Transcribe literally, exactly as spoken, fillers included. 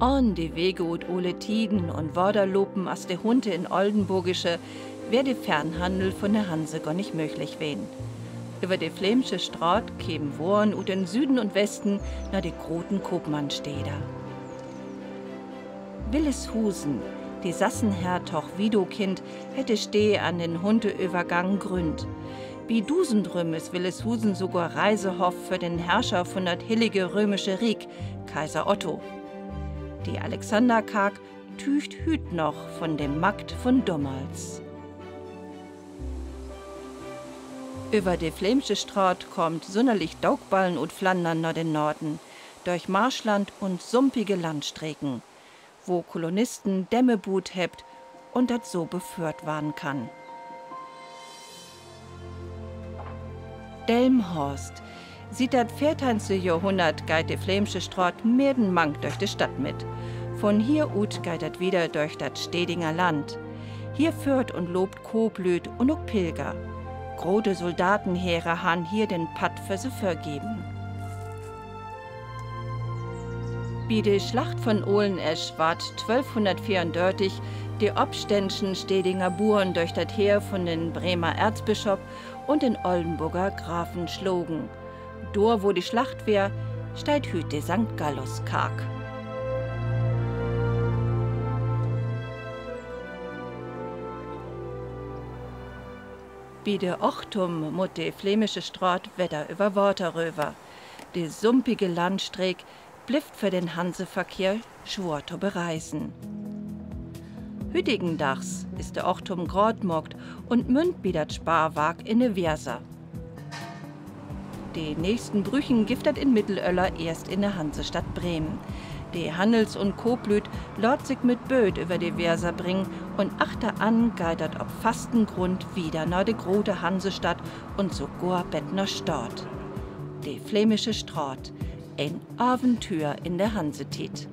Ahn de Wege ut ole Tieden un Waterlopen as de Hunte in' Oldenborgische weer de Fernhannel vun de Hanse gor nich mööglich ween. Över de Fleemsche Straat kemen Woren ut den Süden un Westen na de groten Koopmannstäder. Willeshusen, de Sassenhertog Widukind hett de Steed an den Hunteövergang grünnt. Bi dusend rüm is Willeshusen sogor Reisehoff för den Herrscher vun dat Hillige Römische Riek, Kaiser Otto. De Alexanderkark tüügt hüüt noch vun de Macht vun domals. Över de Fleemsche Straat kaamt sünnerlich Dookballen ut Flandern na den Norden, dörch Marschland un sumpige Landstreken, wo Kolonisten Dämme buut hebbt un dat so beföhrt warrn kann. Delmenhorst. Siet dat veerteihnste Johrhunnert geiht de Fleemsche Straat medenmank dörch de Stadtmitt. Vun hier ut geiht dat wieder dörch dat Stedinger Land. Hier föhrt un loopt Kooplüüd un ok Pilger. Grote Soldatenheere harrn hier den Patt för se vörgeven. Bi de Slacht vun Olenesch warrt twölfhunnertveerundörtig de opständschen Stedinger Buern dörch dat Heer vun den Bremer Erzbischop un den Ollenborger Grafen slagen. Dor, wo de Slacht weer, steiht hüüt de Sankt-Gallus-Kark. Bi de Ochtum mutt de Flemische Straat wedder över Water röver. De sumpige Landstreek blifft för den Hanseverkehr swoor to bereisen. Hüdigendags is de Ochtum graad maakt un münnt bi dat Sparwark in de Werser. De nächsten Brüchen gifft dat in't Middelöller eerst in de Hansestadt Bremen. De Hannels- un Kooplüüd laat sik mit Bööt över de Werser bringen un achteran geiht dat op fasten Grund wieder na de grote Hansestadt un sogor bet na Staad. De Flemische Straat, en Aventüer in de Hansetiet.